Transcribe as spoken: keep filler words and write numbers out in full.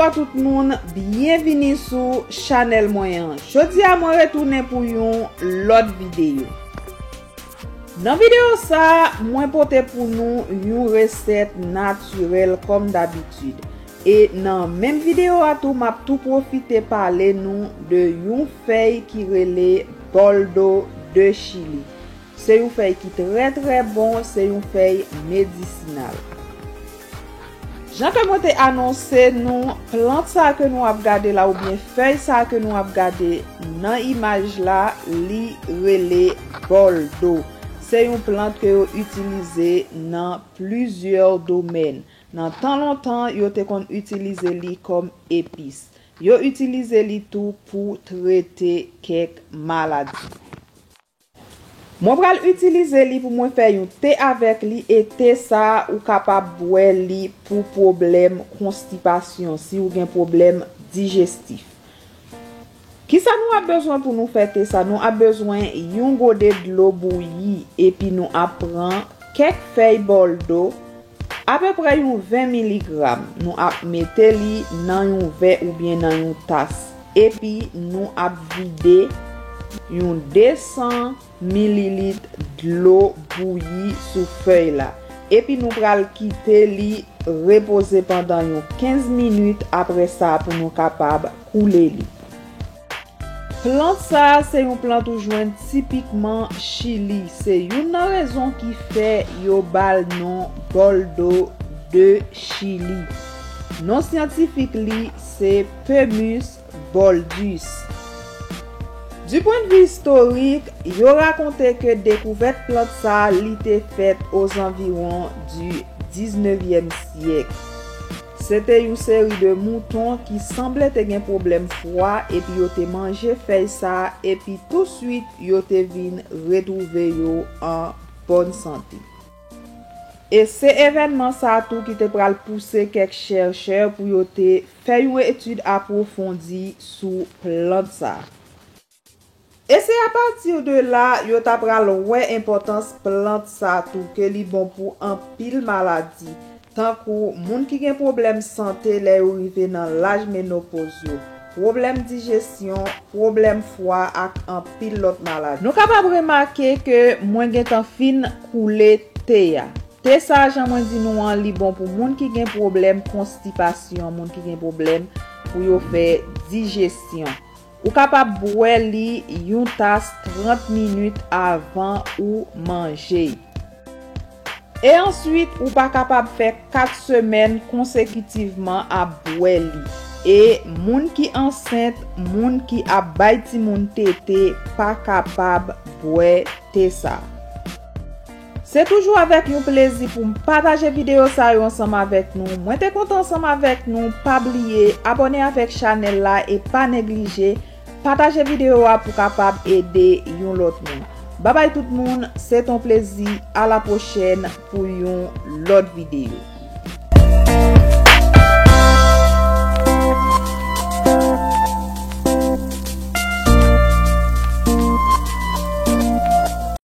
Bonjou tout moun, byenvini sou chanèl mwen an. Jodi a mwen retounen pou yon lòt videyo. Nan videyo sa, mwen pote pou nou yon resèt natirèl kòm dabitid. E nan menm videyo a tou, m ap tou pwofite pale nou de yon fèy ki rele bòldo de Chili. Se yon fèy ki trè, trè bon, se yon fèy medisinal. Jan ke mwen te anonse nou, plant sa ke nou ap gade la oubyen fèy sa ke nou ap gade nan imaj la, li rele bòldo. Se yon plant ke yo itilize nan plizyè domèn. Nan tan lontan, yo te konn itilize li kòm epis. Yo itilize li tou pou trete kèk maladi. Mwen pral itilize li pou mwen fè yon te avèk li, e te sa a, ou kapab bwè li pou pwoblèm konstipasyon, si ou gen pwoblèm dijestif. Kisa nou ap bezwen pou nou fè te sa? Nou ap bezwen yon gode dlo bouyi, epi nou ap pran kèk fèy bòldo, apeprè yon ven miligram. Nou ap mete li nan yon vè oubyen nan yon tas. Epi nou ap vide yon de san mililit dlo bouyi sou fèy la. Epi nou pral kite li repoze pandan yon kenz minit apre sa pou nou kapab koule li. Plant sa a se yon plant ou jwenn tipikman Chili. Se youn nan rezon ki fè yo ba l non bòldo de Chili. Non syantifik li se Poemus boldus. Du point de vue historique, yo rakonte ke dekouvèt plant sa a, li te fèt ozanviwon du diznevyèm syèk. Se te yon seri de mouton ki sanble te gen pwoblèm fwa, epi yo te manje fèy sa a, epi touswit yo te vin retwouve yo an bòn sante. E se evènman sa a tou ki te pral pouse kèk chèchè pou yo te fè yon etid apwofondi sou plant sa a. E se apati de la, yo ta pral wè enpòtans plant sa a tou, ke li bon pou anpil maladi, tankou moun ki gen pwoblèm sante lè yo rive nan laj menopoz yo, pwoblèm dijesyon, pwoblèm fwa ak anpil lòt maladi. Nou kapab remake ke mwen gentan fin koule te a. Te sa, jan mwen di nou an, li bon pou moun ki gen pwoblèm konstipasyon, moun ki gen pwoblèm pou yo fè dijesyon. Ou kapab bwè li yon tas trant minit avan ou manje. E answit, ou pa kapab fè kat semèn konsekitivman ap bwè li. E moun ki ansent, moun ki ap bay timoun tete, pa kapab bwè te sa. Se toujou avèk yon plezi pou m pataje videyo sa yo ansanm avèk nou. Mwen te kontan ansanm avèk nou. Pa bliye abòne avèk chanèl la e pa neglije pataje videyo a pou kapab ede yon lòt moun. Babay tout moun, se t on plezi. A la pwochèn pou yon lòt videyo.